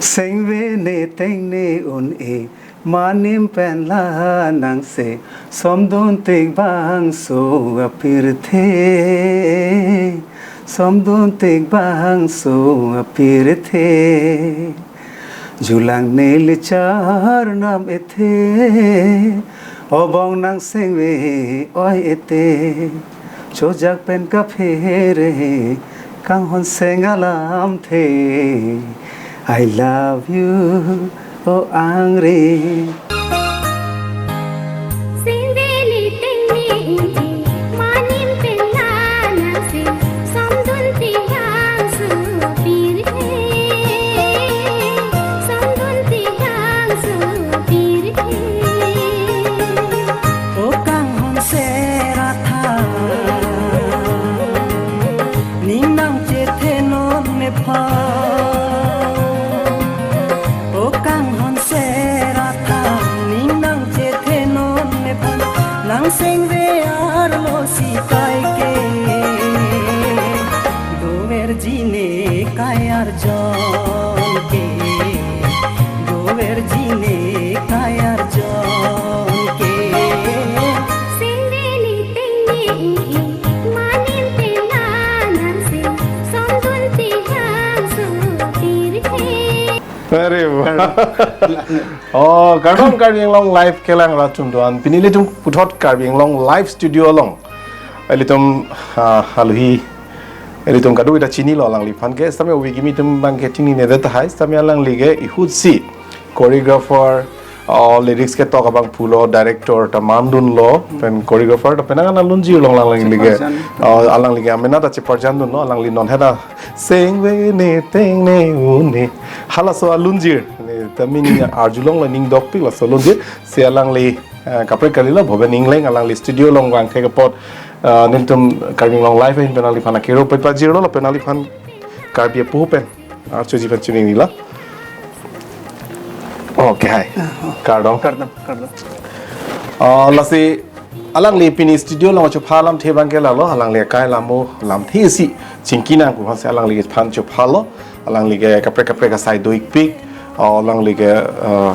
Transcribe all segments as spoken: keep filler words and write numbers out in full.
Sengve ne tengne un-e, manim pen la nangse, somdun tik bangso apirthe, somdun tik bangso apirthe. Julang neli charnam ethe, obong nang sengve oi ete. Chojak pen kaphere, kanghon seng alamthe, I love you, o angri. Singveli tingni iti, manim pen la nangsi, somdun tigang supirthe, somdun tigang supirthe. O kanghon seratha, ning nangchethe non nephan. O kanghon seratha, ning nangchethe non nephan. Nang sengve arlo si kaike, doverji ne kai arjon ke, doverji ne kai arjon ke. Singveli tingni iti, manim pen la nangsi, somdun tigang supirthe. Are wah. Oh, kardom Karbi Anglong Live kelang rat atum do-an. Pini ilitum puthot Karbi Anglong Live Studio along, ilitum, ah, aluhi, ilitum kadokave ta chinilo alangliphan ke. Sitame ove kimi atum abang ke chinine det tahai. Sitame alangli ke ihutsi choreographer, oh, lyrics ketok abangphu lo, director ta mandunlo, pen choreographer ta penang an alunjir along alangli ke. Cheparjan. Oh, alangli ke amena ta cheparjandunlo, alangli non heta sengve ne tengne un-e, halaso alunjir. Ne ta mini arjulonglo, ning dokpik laso alunjir. Si alangli, eh, kaprek kalilo, Bhoben Engleng alangli studio along vangthek apot, eh, nelitum Karbi Anglong Live ahin pen alangli aphan akero pepajirlo, lapen alangli aphan Karbi apu pen archoji pen chiningnilo. Okay, hai. Ah, oh. Kardom. Kardom, kardom. Ah, lasi alangli pini studio along chopha alamthe abang ke lalo, alangli akai alamo alamthe si chingki nang pu aphan si alangliphan chophalo, alangli ke kaprek kaprek asai do-ikpik, oh, alangli ke, ah,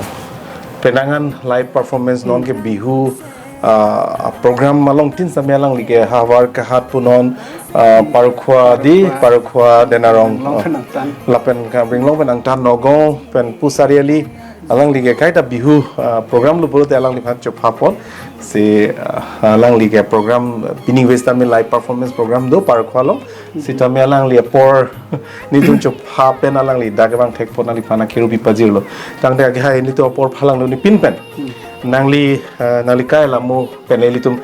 penang an live performance non ke Bihu, ah, program along tin sitame alangli ke havar kahat punon, ah, Parokhowa di, Parokhowa. Parokhowa, Denarong, Karbi Anglong, ah, pen angtan. Lapen Karbi Anglong pen angtan Nagaon pen Pu Chariali, alangli ke kaita Bihu, ah, program lo pulote alangliphan chophapon. Si, ah, alangli ke program, ah, pini west ami live performance program do Parokhowa along. Sitame alangli apor nelitum chopha pen alangli dak vangthek apot nangliphan akero pepajirlo. Tangte agi hai nelitum apor phalanglo nipin pen. Hmm. Nangli, ah, nangli akai alamo pen ilitum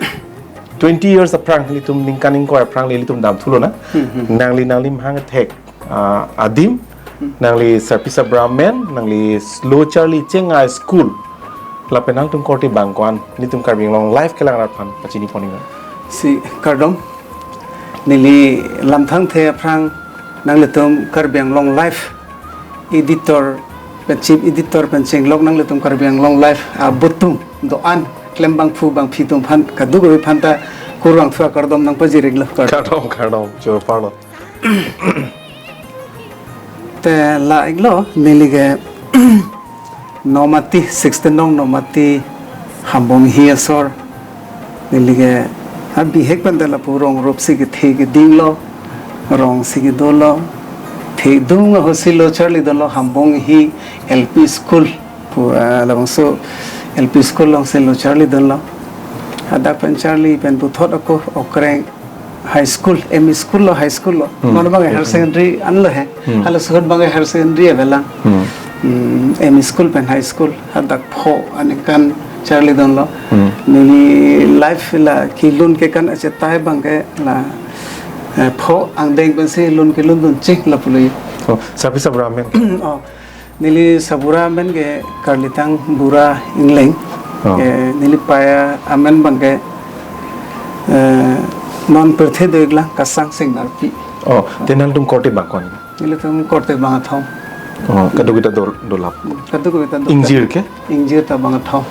twenty years aphrang, ilitum ningkan ingkoi aphrang ilitum damthulo na. Hmm, hmm. Nangli, nangli mahang thek, ah, adim, hmm, nangli sarpi sabra amen, nangli Lo Charli Chengai School. Lapen nangtum korte bang ko-an, nelitum Karbi Anglong Live kelang rat aphan pachini pon-iknon. Si kardom, neli lamthangthe aphrang nanglitum Karbi Anglong Live editor pen, chief editor pen chenglok nanglitum Karbi Anglong Live abut atum do-an klem bangphu bangphi atum aphan kadokave aphanta kurvangthu akardom nangpajir-iklo. Kardom. Kardom, kardom, choro parlo. Te la-iklo, neli ke Nomati, sixteen nong Nomati, Hambong Hi asor. Neli ke abihek pen te lapu rong rup si kethe kedinglo, rong si kedolo, thedung ahut si Lo Charli dolo, Hambong Hi L P school pu, ah, labangso L P school along si Lo Charli dolo. Hadak pen Charli pen puthot ako Okreng High School, M E school lo, high school lo. Hmm. Non abang higher secondary anlo he. Hmm. Halaso ahut abang higher secondary avelang. Hmm. Hmm, M E school pen high school. Hadak pho aningkan Charli dunlo. Hmm. Neli life la kelun ke kan achetai abang ke la, eh, pho angdeng pensi lun kelun dun chiklo pulo. Oh, sarpi sabra amen. Oh. Neli sabura amen ke Karlitang Bura Engleng. Oh. Eh, neli paya amen abang ke, eh, non pirthe do-iklang Kasang Sengmarpi. Oh, te nangtum korte bang ko-an? Nelitum korte bang athom. Oh, kadokave ta do, dolap. Kadokave ta dolap. Ingjir ke? Ingjir ta bang athom.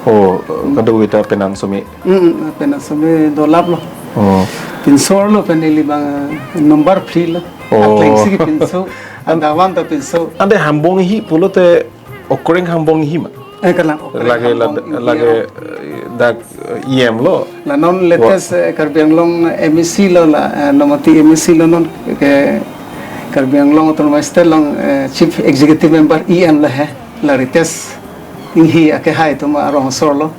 Oh, kadokave ta penan sumi. Mm, mm, penan sumi dolaplo. Oh. Pinso arlo pen neli abang, eh, number phli lo. Oh. Akleng si pinso. An- Dawan ta pinso. Ante Hambong Ihi pulote Okreng Hambong Ihi ma? Eh, kalang Okreng Lake, Hambong la-, Ihi lake, aro. Eh, dak, eh, E M lo. La non latest, Wa- eh, Karbi Anglong M A C lo la, eh, Nomati M A C lo non ke Karbi Anglong Autonomous State along, eh, Chief Executive Member E M la he. La Ritesh Enghee akehai atum arong asor lo.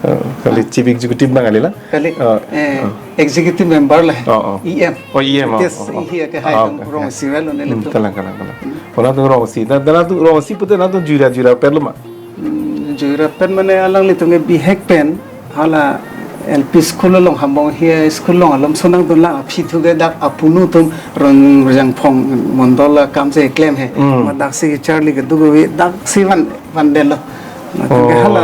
Eh, kali Chief Executive abang kali la? Kali, Oh, eh, oh. Executive Member la he. Oh, oh. E M. Oh, E M, oh, Ritesh oh, oh. Enghee akehai Ah, atum okay. Rongsi avelo Hmm, nelitum. Kalang, kalang, kalang. Hala atum Rongsi. Na, na atum Rongsi pute na atum jui ra, jui ra pen lo ma? Hmm, jui ra pen mane alanglitum ke bihek pen hala L P school along Hambong Ihi school along alom sonang dun la aphi thu ke dak apunu atum Ronjangphong mondol akam si klem he. Hmm. Ma daksi kecharli kedo kave daksi van, van det lo. Ma tu ke Oh, hala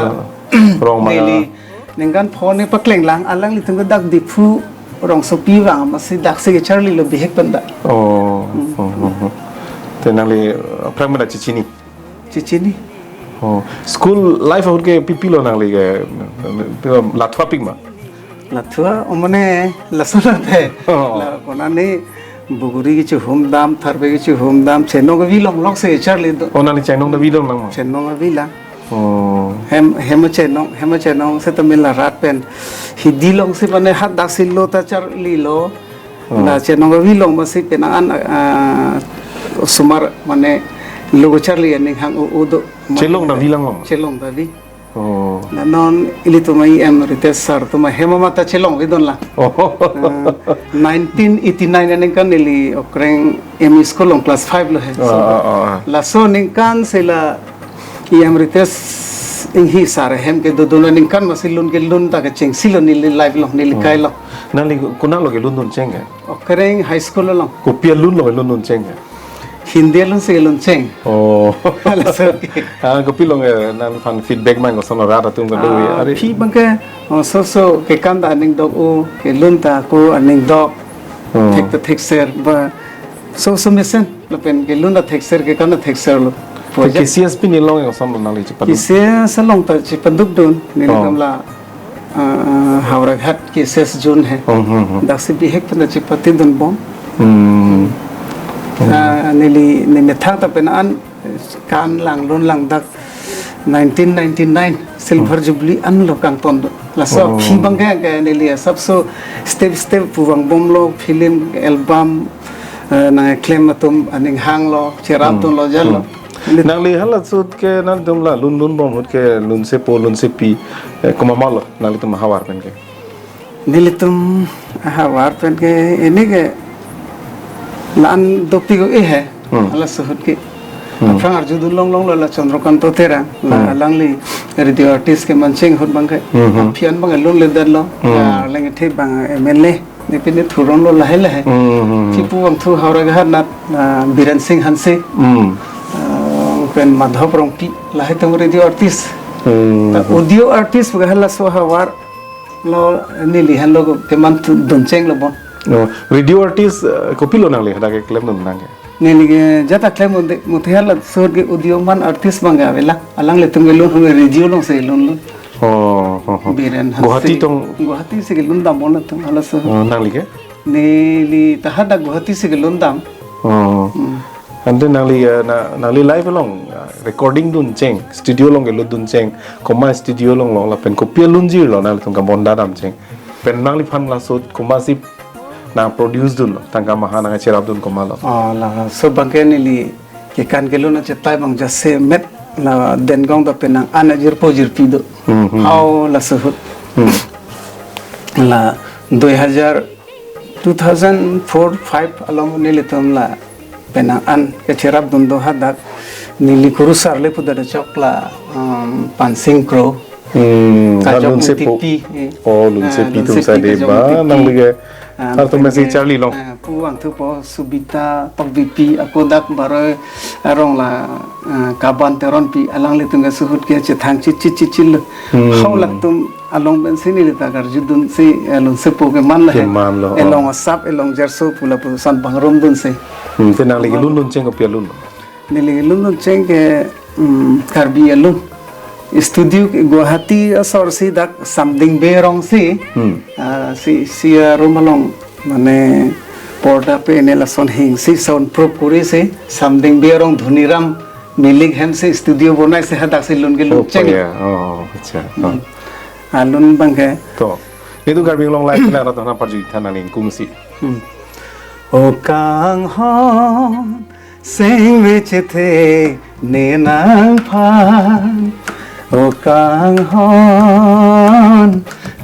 Rong ma neli ningkan pho ne pakleng lang alanglitum ke dak Diphu rongsopi vang amatsi daksi kecharli lo bihek pen dak. Oh, Hmm. oh, oh, oh. Te nangli, eh, aphrang mena chechini? Chechini. Oh, school life ahut ke pi pi lo nangli ke, eh, lathua pik ma? Lathua, o mane, laso la pe. Oh. La konane buguri kechehum dam, tharve kechehum dam, chenong kevi longlok si charli do. Oh, nangli chenong ta vi long lang ma? Chenong kevi lang. Oh. Hem, hem chenong, hem chenong seta mila rat pen. Hidi along si mane hadak si lo ta charli lo. Oh. La chenong kevi long amatsi penang an, ah, osomar mane lo charli aning hang o, o do. Chelong ta vi lang lo? Chelong ta vi. Oh. La non ilitum E M Ritesh sir atum hem amat ta chelong vi dun la. Oh. Ah, nineteen eighty-nine aningkan neli Okreng M E school along class five lo he. Ah, So, ah, ah, ah. Laso aningkan si la E M Ritesh Enghee sir ahem kedo dun aningkan amatsi lun kelun ta kechengsi lo neli life lo, neli Hmm. kai lo. Nangli konat lo kelun dun cheng ke? Okreng High School along. Kopi alun lo kelun dun cheng ke? Hindi alun si kelun cheng. Oh. Laso ke. Ah, kopi long, eh, nangphan feedback mang koson rat atum kedo Ah, ya. Are. Phi abang ke, oh, so so kekan ta aning dok o, kelun ta ko aning dok. Oh. Thek ta thekser ba. So so mesen lapen kelun ta thekser kekan ta thekser lo. Te Project. K C S pini long koson lo nangli chepadun? K C S along ta chepaduk dun, neli Oh. kam la ah, Howraghat K C S Zone he. Hmm, hmm, hmm. Daksi bihek pen ta chepati dun bom. Hmm. Ah, neli, ne methang ta penang an kan lang lun lang dak nineteen ninety-nine Silver Hmm. Jubilee an lo kangton do. Laso Oh. aphi abang ke, ke neli asapso step step pu vang bom lo film album, eh, nangklem atum aning hang lo, cherap Hmm. dun lo jal lo. Hmm. Nangli hala ahut ke nangtum la lun lun bom ahut ke lunsepo lunsepi, eh, komat ma lo nanglitum ahavar pen ke? Nelitum ahavar pen ke ini ke la-an dopik o-e he. Hmm. Hala ahut ke. Hmm. Aphrang arjudun long long lo la Chandrakanta Terang. La Hmm. alangli radio artist keman cheng ahut abang ke. Hmm, hmm. Aphi an abang lun le det lo. Hmm. La leng the abang M L A. Ne pine thuron lo lahai lahai. Hmm, hmm, hmm. Phi pu vangthu Howraghat nat, ah, Biren Singh Hanse. Hmm. Ah, pen Madhav Rongpi lahai atum radio artist. Hmm. Ta audio artist pu ke halaso ahavar lo neli henlo keman thu dun cheng lo bon. Oh, radio artist, eh, kopi lo nangli hadak keklem dun nang ke? Neli ke jat ta klem un-e, muthe hala ahut ke audio man artist abang ke ave la. Alanglitum kelun hung radio along si lun lun. Oh, oh, oh. Biren Hanse. Guwahati tong? Guwahati si kelun dam bon atum hala ahut. Oh, nangli ke? Neli ta hadak Guwahati si kelun dam. Oh. Hmm. Ante nangli, eh, na, nangli live along, eh, recording dun cheng, studio along kelun dun cheng, komat studio along lo, lapen kopi alunjir lo, nanglitum kabonda dam cheng. Pen nangliphan laso ahut komatsi nang produce dun lo, tangka maha nangcherap dun komat lo? Oh, laso abang ke neli kekan kelun achetai abang jasemet la Dengong ta penang an ajirpo jirpi do. Hmm, hmm. Hau laso ahut. Hmm. La dui hajar, two thousand four five along nelitum la penang an kacherap dun do hadak neli kurusar le pu do chok la, um, Pansing Kro. Hmm, Kajok Lunsepo. Ingtipi, eh. Oh, Lunsepi Ah, atum Lunsepi, sa de Kajok ba, Ingtipi. Nangli ke. Ah, Artum masi lapen ke, charli long. Ah, pu vangthu po Subita Tokbipi, ako dak Baroi arong la, ah, Kaban Teronpi, alanglitum ke ahut ke chethang chit chit chit chit lo. Hmm. Hau latum along pensi neli ta karjudun si, eh, Lunsepo keman la he. Keman lo, oh. Elong asap, elong jerso pu lapuson bangrum dun si. Hmm, te nangli kelun dun cheng kopi alun lo? Neli kelun dun cheng ke, mm, Karbi alun. Studio ke Guwahati asor si dak Samding Berong si. Hmm. Ah, si, si arum along mane Porda pen ne lason hingsi soundproof kori si Samdingbi arong Dhoniram Milik hem si studio bonai si hadak si lun ke lun cheng. Oh, ya. Oh, acha. Oh. Alun abang ke. To. Itu Karbi Anglong Live na rata na parju than nang kung si. Hmm. O kanghon, sengve chethe ne nangphan. O kanghon,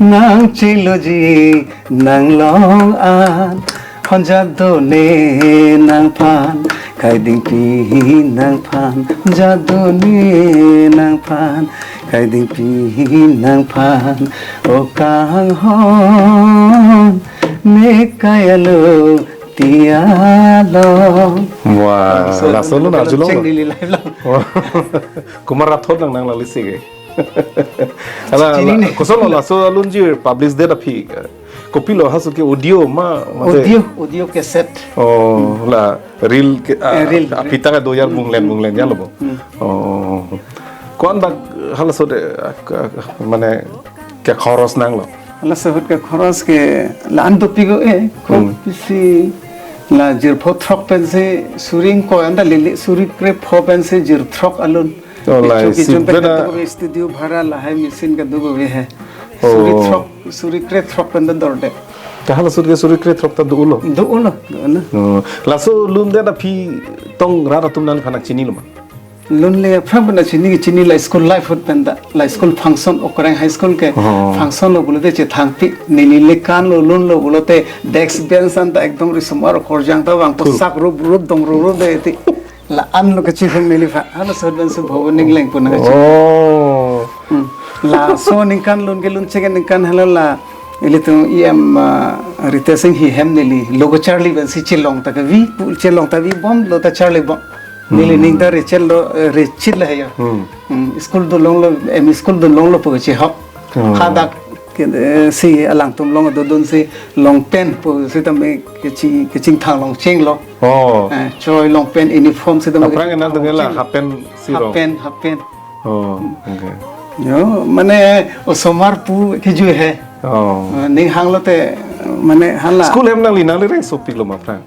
nang cheloji nang long an. Hon jadu ne nangphan, kaidingpi nangphan, jadu ne nangphan, kaidingpi nangphan, o kanghon, ne kaya lo tialo. Wah, laso lo na arjulong cheng lo. Neli live lo. Wah. Kumar Rathod nang nang lali si ke. Ala, chini ala, ne. Koson lo laso alunjir publish det aphi. Kopilo halaso ke audio ma, mate? Audio, audio cassette. Oh, la reel ke, ah, eh, reel, aphi reel. Ta do yar bunglen, bunglen ya lo bo. Hmm. Oh. Ko-an bak halaso de, ah, ah, mane ke khoros nang lo. Halaso ahut ke khoros ke la-an dopik o e, kho. Hmm. Pisi la jirpho throk pensi suri ingkoi anta lele suri krepho pensi jir throk alun. Oh, la, kecho, kecho isi pen bena kadokave studio bhara lahai machine kadokave he. Oh. Suri throk, suri krethrok pen ta dorde. Ta halaso ahut ke suri krethrok ta do-o lo? Do-o lo, do-o lo. Oh. Laso lun det aphi tong rat atum nangliphan nang chini lo ma? Lun le aphrang pen ta chini, chini la school life ahut pen ta. La school function Okreng High School ke, oh, function lo pulote chethangpi, neli le kan lo lun lo pulote desk bench anta ekdom risomar okorjang ta vang. Thu. Posak rup rup dong rup rup de ti. La-an lo kachihum neliphan. Halaso ahut pen si bhobo ning leng pu nang kachi. Oh. Hmm. Laso aningkan lun ke lun chek aningkan hala la ilitum E M, ah, Ritesh Enghi hem neli logo charli pensi chelong ta kavi pu, chelong ta vi bom lo ta charli bom. Neli, hmm, ning ta rechel lo, eh, rechit la heya. Hmm. Hmm. School dun long lo, M E school dun long lo pu kachihok. Oh. Hadak ke, eh, si alangtum long dodun si long pant pu sitame keching, kechingthang long chenglo. Oh. Eh, choi long pant uniform sitame aphrang kechingthang nangtum long la chenglo. Half pant si rong. Half pant, half pant. Oh, okay. Yo, mane osomar pu kejui he. Oh. Eh, ning hang lote, mane hala. School hem nangli, nangli reng sopik lo ma aphrang?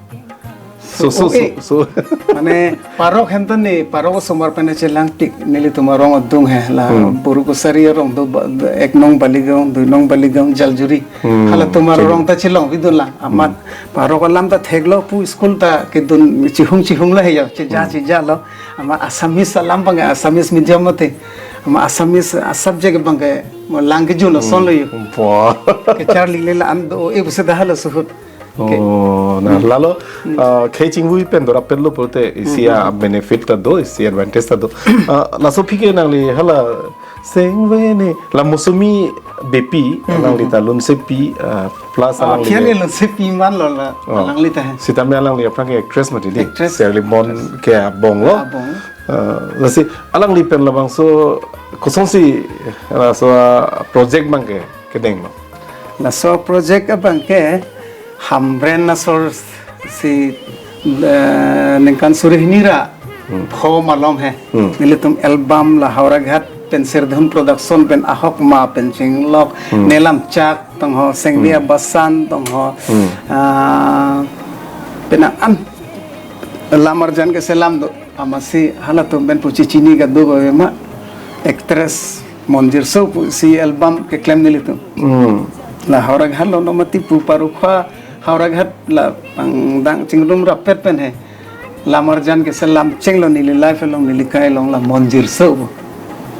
So, so, so, eh, so. Mane parok hem ta ne, parok osomar pen chelang tik, nelitum arong adung he la, hmm, Boru Kachari arong do ba, do ek nong Baligaon, dui nong Baligaon, Jaljuri. Hmm. Hala tumar, chini, arong ta chelong vidun lang. Amat, hmm, parok alam ta theklo pu school ta kedun chihung chihung la heya, cheja, hmm, cheja lo. Amat Assamese alam abang ke Assamese medium mate. Amat Assamese, ah, subject abang ke mo lang kejun lo, hmm, son lo yo. Wah. Kecharli le la-an do-o e pusi ta halaso ahut. Okay. Oh, na, hmm, lalo, hmm, ah, khei chingvui pen dorap pen lo pulote isi, hmm, hmm, a benefit ta do, isi advantage ta do. Ah, laso aphi ke nangli hala sengve ne la Mosumi Beypi, hmm, nangli, hmm, ta lunsepi, ah, plus, ah, alangli kian ke, ne lunsepi man lo la, oh, alangli ta he. Sitame alangli aphrang ke actress mati di. Actress. Sherly Mon, actress, ke abong lo. Abong. Ah, lasi alangli pen labangso kosonsi laso, ah, project abang ke kedeng lo? Laso project abang ke Hamren asor si, eh, ningkan suri hini ra, hmm, pho malom he. Hmm. Nelitum album la Howraghat pen Sirdhon Production pen ahok ma pen chinglok, hmm, Nelam Chak tong ho, Sengve, hmm, Abasan tong ho. Hmm. Ah, penang an Lam Arjan Keselam do. Amatsi halatum pen pu chechini kadokave ma, actress Monjirso pusi album keklem nelitum. Hmm. La Howraghat lo no mati pu paru khua Howraghat la pangdang chingrum rapet pen he. Lam Arjan Keselam chenglo neli life along, neli kai along la Monjirso pu.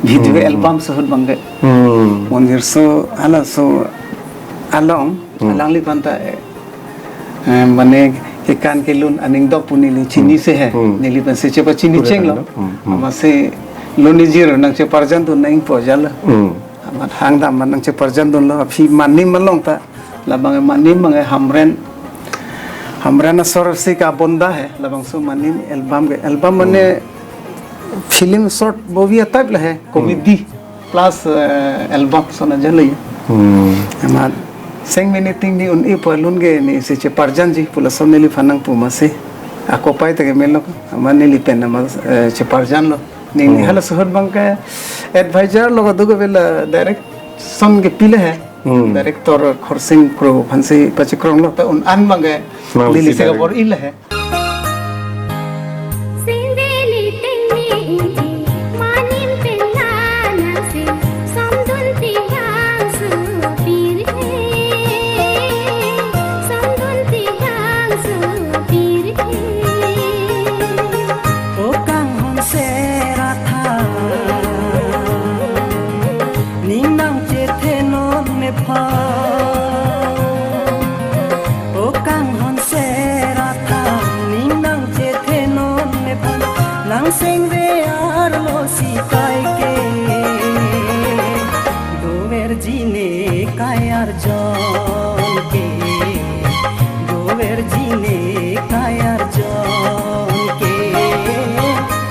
Video, hmm, album so ahut abang ke. Hmm. Monjirso halaso along, hmm, alangliphan ta, eh, eh, mane kekan kelun aning dok pu neli chini, hmm, se he. Hmm. Neli pensi chepachini, pura chenglo. Kan, no? Hmm, hmm. Amatsi lun ijir nangcheparjan dun nangpo jalo. Hmm. Amat hang dam nangcheparjan dunlo, aphi Manim along ta. Labang Manim abang Hamren. Hamren asor si kabonda he. Labangso Manim album ke. Album mane, hmm, film short movie a type la he. Hmm. Comedy plus, eh, album so na jalo. Hmm. Amat seng mene ting ni un-e pu alun ke neli si cheparjanji pu laso neliphan nangpu amatsi. Ako pai ta ke melo. Amat neli pen amat, eh, cheparjan lo. Neli, hmm, halaso ahut abang ke advisor lo kadokave la direction kepi le he. Hmm. Director Khorsing Kro aphansi pachikronglo, ta un-an abangke Nang neli lisi sika direct. Bor-i lahai. Singveli tengne ing-e, manim pen la nangsi, somdun ti hang supir he, somdun ti hang supir he. O kanghon sera tha, ning nangchethenon nephan. O kanghon sera tha, ning nangchethenon nephan. Nang sengve arlo si kai ke, doverji nekai arjon ke, doverji nekai arjon ke.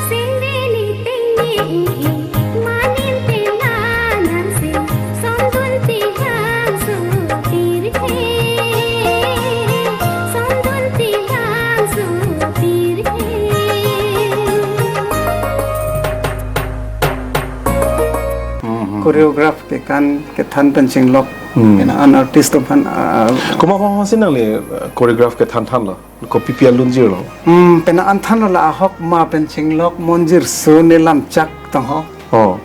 Singveli tengne ing-e, manim pen la nangsi, somdun ti hang supir he, somdun ti hang supir he. Hmm, hmm. Choreograph kekan kethan pen chinglok. Hmm. Kena an artist atum aphan, ah, Komat aphansi nangli, uh, choreograph kethan thanlo? Kopi pi alunjirlo? Hmm, pena an thanlo la Ahokma pen chinglok Monjirso ne Lamchak tong ho. Oh.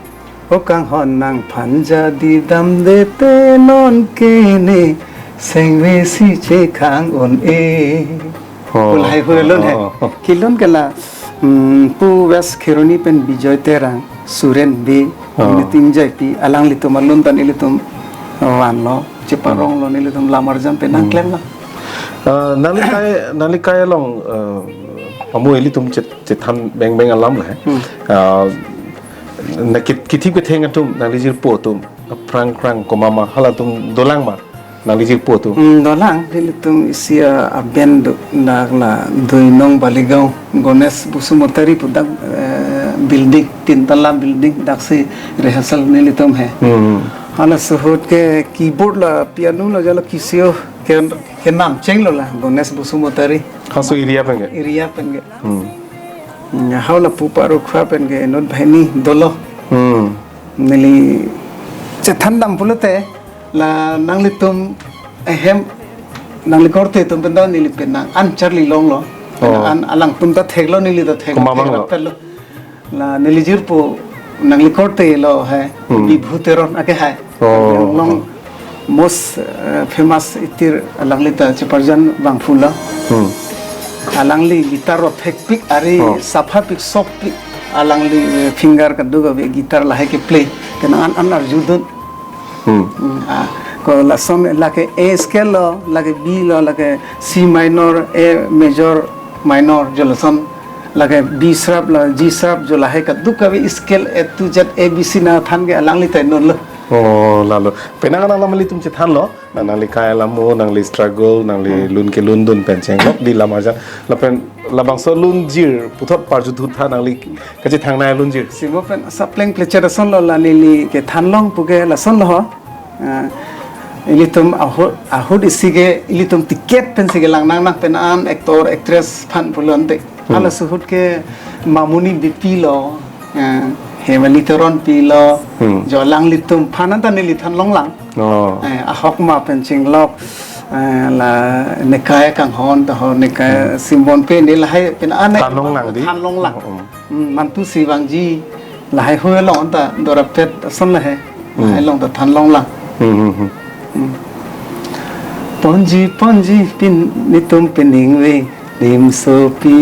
O kanghon nangphan jadi damde te non ke ne sengve si chekhang un-e. Oh. Pu lahai hui lun he. Oh, oh, oh. Kelun ke la, hmm, Pu West Kheroni pen Bijoy Terang, Suren Bey, Oh. Nitin Jaipi, alanglitum alun ta nelitum, oh, vanlo, cheparonglo nelitum lam arjan pen Hmm. nangklemlo. Ah, nangli kai, nangli kai along, ah, amu ilitum chet-, chethan beng beng alam le. Hmm. Ah, na kit-, kithip ketheng atum, nangli jirpo atum, aphrang phrang komat ma, halatum dolang ma, nangli jirpo atum. Hmm, dolang, nelitum isi, ah, a-band do, dak la Doinong Baligaon, Ganesh Basumatary pu dak, eh, building, tin tala building, daksi rehearsal nelitum he. Hmm. Hala suhut ke keyboard la piano la jalo kisio ke, kenam chenglo la Ganesh Basumatary. Haso area pen ke? Area pen ke. Hmm. Hmm, hau la Pu Parukhwa pen ke inut banghini dolo. Hmm. Neli chethan dam pulote la nanglitum ahem nangli korte atum pen ta neli pen nang an charli longlo. Oh. An alangtum ta theklo neli ta theklo. Komat abang lo? Thekrap lo. La neli jirpo nangli korte lo he, Hmm. Bibhu Teron ake hai. Oh. Long most, eh, famous itir alangli ta cheparjan bangphu lo. Hmm. Alangli guitar ro thekpik ari Oh. sapha pik sop pik alangli, eh, finger kadokave guitar lahai ke play. Kena an an arjudun. Hmm. Hmm, ah, ko lason lake A scale lo, lake B lo, lake C minor, A major, minor, jo lason, lake B sharp lo, G sharp, jo lahai kadokave scale A to Z, A B C nangthan ke alangli ta non lo. Oh, lalo. Penang nang lam ilitum chethanlo, na nangli kai alam mo, nangli struggle, nangli Hmm. lun kelundun pen chenglok di lam arjan. Lapen labangso lunjir, puthot parjuthu tha nangli kachethangnei lunjir. Simo pen sapleng plecet ason lo la neli kethan long pu ke lason lo ho. Ah, ilitum ahut, ahut isi ke ilitum ticket pensi kelang nang nang pen an actor, actress aphan pulo ante. Hmm. Hala suhut ke Mamuni Beypi lo, eh, Hewali Teronpi lo, Hmm. jo alanglitum aphan anta neli than longlang. Oh. Eh, Ahokma pen chinglok, eh, la nekai kanghon ta ho, nekai Hmm. Simbonpe ne lahai pen an Than longlang di? Than longlang. Oh, oh. Hmm, Mantu Sewangji lahai hui along ta Dorapet ason lahai. Hmm. Lahai along ta than longlang. Hmm, hmm, hmm. Hmm. Ponji, ponji, pin, netum pining ve, nimsopi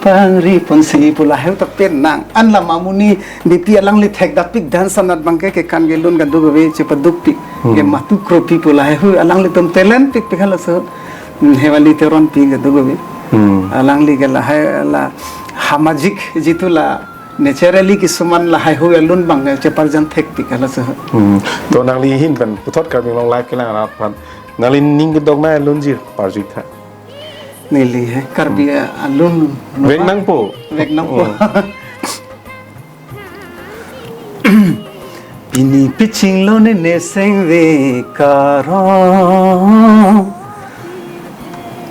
pangri ponsi pu lahai ta pen nang. An la Mamuni Beypi alangli thekdapik dance anat abangke kekan kelun kadokave chepadukpik. Hmm. Ke Matu Kropi pu lahai hui alanglitum talent pikpik halaso. Hmm, Hewali Teronpi kadokave. Hmm. Alangli ke lahai la hamajik jitu la naturally kisuman lahai hui alun abang cheparjan thekpik halaso. Hmm. To nangli ahin pen puthot Karbi Anglong Live kelang arat aphan nangli ning kedoknei alunjir parjui tha. Neli he Karbi Hmm. alun Vek nangpo. Vek nangpo. Hmm. Pini pichinglo ne nesengve karong,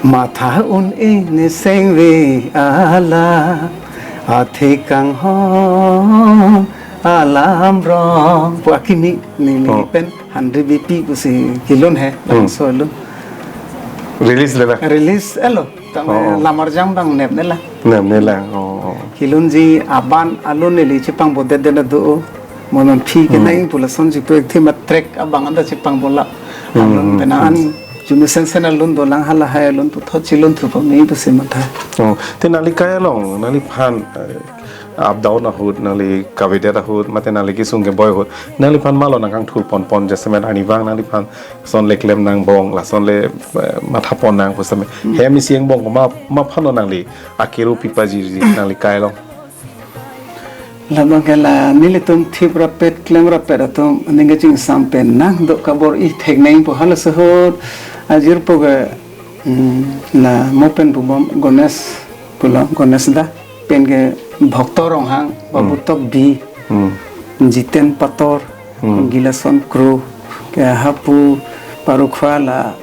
matha un-e nesengve alam, athe kanghon alam rong. Pu akimi neli Oh. pen. Handri B P pusi kelun he, Hmm. laso alun. Release le la. Release elo. Tame Oh. Lamarjang abang nepne la. Nepne la. Oh. Kelunji aban alun neli chepangbodet den do. Mo non phi ke Hmm. nang pu lasonji pu thema track abang anta chepangbola. Hmm, Alun hmm, penang hmm. an jumi sensen alun dolang halahai alun puthot chelun thu pame pusi matha. Oh. Te nangli kai along, nangliphan, eh, up down ahut, nangli kavedet ahut, mate nangli kesung keboi ahut, nangliphan malo nangkangthur ponpon jasemet arnivang nangliphan son le klem nangbom, lason le, eh, matha pon nang pu setame. Hmm. Hem isi angbong ko ma, ma phano nangli akero pi pajirji nangli kai along. Labang ke la nelitum thip rapet, klem rapet atum aning kachingsam pen nang do kabor-i thek nang pu halaso ahut ajirpo ke, mm, la mo pen pubom Ganesh pulo, Ganesh da pen ke Bhakto Ronghang, Babu Hmm. Tokbi, Hmm. Jiten Pator, Hmm. Gilason Kro, ke hapu parukhwa la,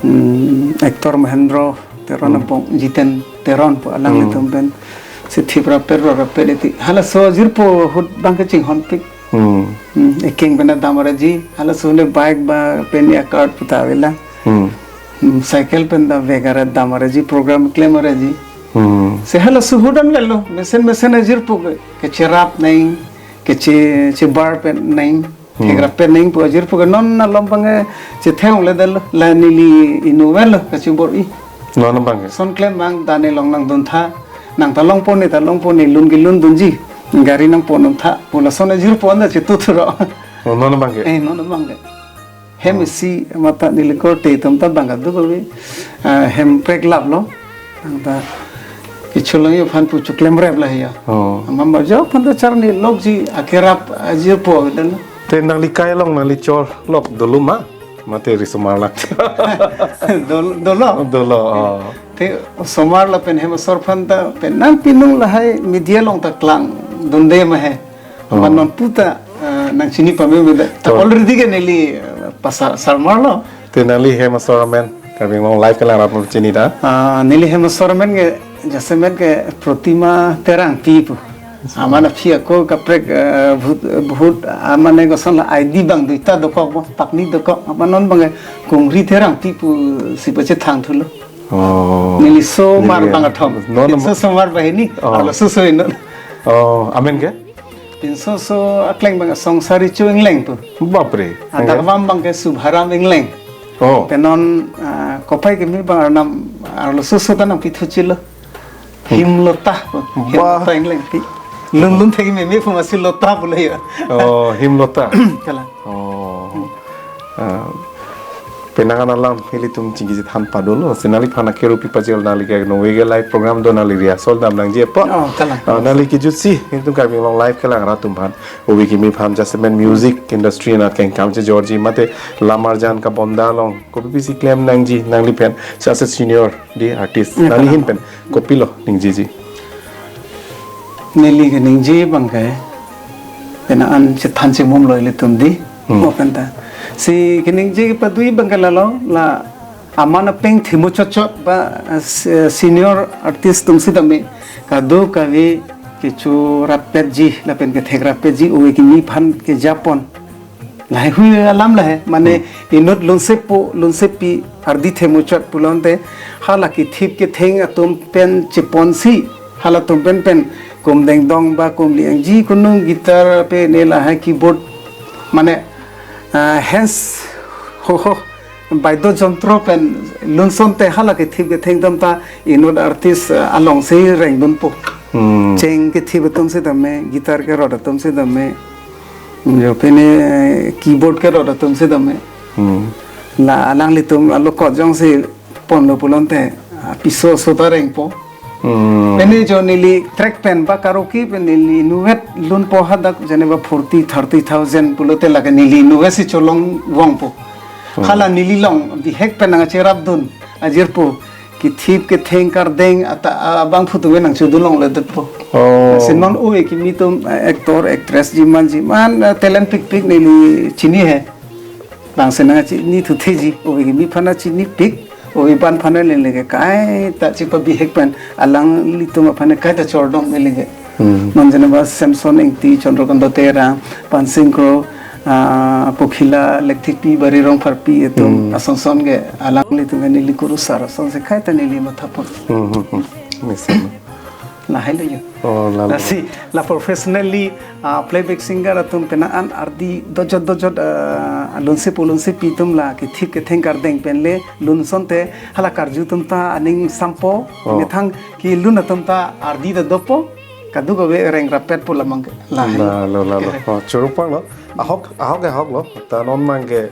mm, actor Mahendra Teron Hmm. apong, Jiten Teron pu alang Hmm. litum pen si thip rapet ro rapet iti. Halaso ajirpo ahut abang kachinghon pik. Hmm. Hmm, ekeng pen damraji, halaso ne bike ba pen ya cart puta avelang. Hmm. Hmm, cycle pen ta vek ara damraji, program klem araji. Hmm. Si halaso ahut an galo, mesen mesen ajirpo ke, kecherap nang, keche, chebar pen nang, Hmm. thek rapet nang pu ajirpo ke non alom abang ke chetheng le dalo, la neli inutvet lo kachibor-i. Non abang ke. Son klem abang ta ne long nangdun tha, nang ta longpo ne ta longpo ne lun kelun dunji, gari nangpon tha, pu lason ajirpo anta chetu thuro. Oh, non abang ke. Eh, non abang ke. Hem Oh. isi mata neli korte atum ta abang kaduk ave. Ah, hem prek lap lo. Nang ta kecholong yo aphan pu choklem rep la ya. Oh. Amam ba jo aphan ta charni lokji akerap ajirpo dan. Te nangli kai along nangli chor lok dolo ma? Mate risomar la. Dol-, dolo. Dolo. Oh. Te osomar lapen hem asor aphan ta pen nang pinung lahai media along ta klangdunde ma he. Oh. Amat non puta, eh, nang chini pame me da. Ta Oh. already ke neli, eh, pasar sarmar lo. Te nangli hem asor amen Karbi Anglong Live kelang rat chini ta. Ah, neli hem asor amen ke jasemet ke Protima Terangpi pu. Amat aphi ako kaprek, eh, bhut, bhut, amat ne koson la I D abang duita dokok bo, pakni dokok, amat non abang ke Kungri Terangpi pusi pachethang thulo. Oh. Neli osomar Neli abang athom. Non Pinso osomar banghini, Oh. arloso so inut. Oh, amen ke? Pinso so akleng abang Songsari Cho Engleng pu. Bapre. Adak abang abang ke Subharam Engleng. Oh. Pen non, ah, kopai keme abang arnam arloso so ta nangpithu chilo. Hmm. Himlota pu. Bah. Himlota Engleng pi. Lun lun thek meme pu masi Lota pulo ya. Oh, Himlota. Kalang. Oh. Ah, penang an alam ilitum chingki chethan padolo. Si nangliphan akero pi pajirlo, nangli ke nonve ke live program do, nangli rehearsal dam nangji apot. Oh, kalang. Ah, nangli kejutsi ilitum Karbi Anglong Live kelang rat atum aphan, ove kimi aphan jasemet music industry anat kengkam chejorji mate lamarjan kabonda along kopi pisi klem nangji nangliphan si as a senior di artist. Ya, nangli kalang. Ahin pen kopilo ningjiji? Neli keningje abang ke, penang an chethan chimum lo ilitum di. Hmm. Mo pen ta. Si keningje padui abang ke lalo, la amat apeng thimu chot chot ba, eh, se-, senior artist atum sitame kadokave kecho rapetji, lapen kethek rapetji, ove kimi aphan kejapon. Lahai hui alam lahai, mane Hmm. inut lunsepo, lunsepi ardi thimu chot pulote, hala kethip ketheng atum pen cheponsi, halatum pen pen kum dengdong ba kum liangji kunung guitar pe ne lahai keyboard, mane, ah, hands, ho ho, baido jontro pen lunsonte hala kethip ketheng atum ta inut artist, ah, alongsi rengdunpo. Hmm. Cheng kethip atum sitame, guitar kerot atum sitame, jo pine keyboard kerot atum sitame. Hmm. La alanglitum alokot jongsi ponlo pulote, ah, piso so ta rengpo. Hmm. Pine jo neli track pen ba karaoke pen neli inutvet lunpo hadak jeneba forty, thirty thousand pulote lake neli inutvet si cholong vongpo. Hmm. Hala neli along bihek pen nangcherapdun ajirpo. Kethip ketheng kardeng ata, ah, abangphu atum nangchodun longledetpo. Oh. Si non ove kimi atum, ah, actor, actress jiman jiman, ah, talent pikpik neli chini he. Bang si nangchinithu theji, ove kimi aphan chinipik, ove abang aphan leleke kaita chipabihek pen, alanglitum aphan kaita chordom leleke. Hmm. Non jeneba Samson Ingti, Chandrakanta Terang, Pansing Kro, Ah, Pokhila Lekthikpi, Bari Rongpharpi atum, hmm, asonson ke alanglitum ke neli kurusar asonsi kaita neli mathapon. Hmm, hmm, hmm. Mesen. Lahai lo jo. Oh, lalo. Lasi, la professionally, ah, playback singer atum penang an ardi dojot dojot, ah, lunsepo lunsepi atum la kethip ketheng kardeng pen le lun asonte hala karju atum ta aning sampo, oh, methang kelun atum ta ardi ta dopo, kadokave reng rapetpo lamang ke. Lahai lo. Lalo, lalo. Oh, choro panglo. Ahok, ahok, ahok lo. Ta non abang ke,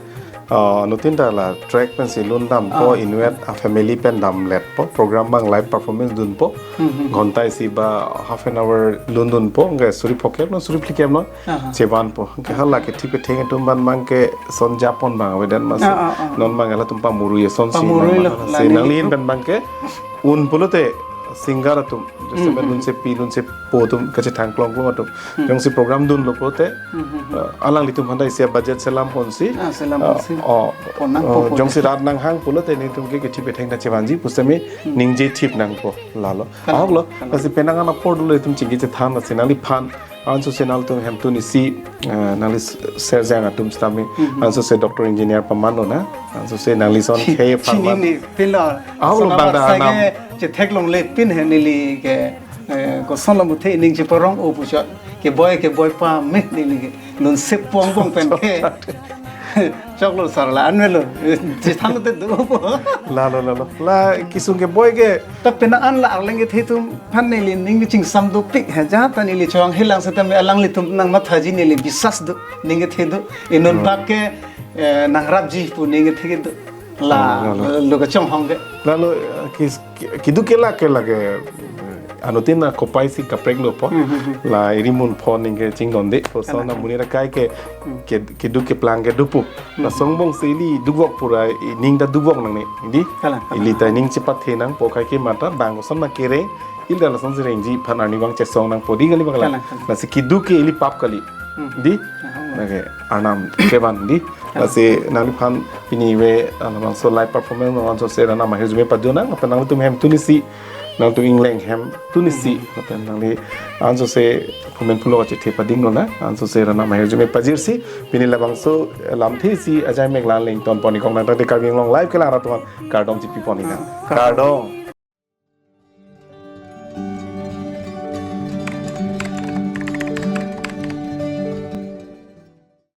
ah, anuttin ta la track pensi lun dampo, oh, inutvet a family pen damletpo. Program abang live performance dunpo. Hmm, hmm. Ghonta isi ba half an hour lun dunpo. Anke suri phokep non, suri phlikep non. Aha. Chevanpo. Anke hala kethip ketheng atum aphan abang ke son japon abang avedet masi. Ah, ah, ah. Non abang ke halatum pamurui asonsi. Pamurui abang lo, si la neli nanglin atum pen abang ke un pulote singer atum, just, hmm, hmm, lunsepi lunsepo atum kachethang klong klong atum. Hmm. Jongsi program dunlo pulote, hmm, hmm, hmm, eh, alanglitum aphan ta isi budget selam ponsi. Ah, selam, eh, ponsi. Oh, pon nangpo, oh, pon. Jongsi rat nanghang pulote nelitum ke kethip ketheng ta chevanji pusitame, hmm, ningje thip nangpo, lalo. Kalang, ahok lo, kalang. Lasi penang an apor dolo itum chingki chethan, lasi nangliphan ansose nangtum hemtun isi, eh, nangli serjang atum sitame, mhm, ansose doctor engineer paman lo na, ansose nangli son khei pharman. Chinine pinlo. Ahok lo. Sona bang da bangsa nam ke chetheklongle pin he neli ke, eh, koson lo muthe ining cheparong-o puchot. Keboi keboi pame neli ke. Lunsepo angbong pen ke. Choklo sir, la anvet lo. Chethan lote dopo. Lalo, lalo. La kesung keboi ke. Ta penang an la arleng kethe atum aphan neli ning chingsam dopik he, jahata neli chorong helang setame alanglitum nangmathaji neli bisas do, ning kethe do. Inut, hmm, bak ke, eh, nangrapji pu ning kethe do. La, lalo, lalo, lo kachonghong ke. Lalo, eh, kis-, ki-, keduk ke la ke lake, eh, anuttin akopai si kaprek lo po. Hmm, hmm, hmm. La iri munpho ning ke chingdonde. Lason, kalang, na, kalang, monit akai ke, hmm, ke, keduk keplang ke dopo. Hmm. Lason angbong si ili dukvok pura, i ning ta dukvok nangne, di? Kalang, kalang. Ili ta ning chepathe nangpo, kaike mata bang koson ma kereng, ili ta lasonsi rengji aphan arnivang chesong nangpo, di kali bang la. Kalang, kalang. Lasi keduk ke ili pap kali. Hmm. Di? Aha. Lake arnam kevan, di? Kalang. Lasi nangliphan pini ave, ah, labangso live performance laso se arnam ahirjume pajirnang, lapen nangtum hemtun isi, nangtum ingleng hemtun isi, hmm, lapen nangli ansose phumen phulo kachethe pading lo na, ansose arnam ahirjume pajirsi, pini labangso lamthe isi ajai mek la-an le ingtonpon ikong nang tangte Karbi Anglong Live kelang rat aphan kardom chipi pon ikang. Kardom. Kardom.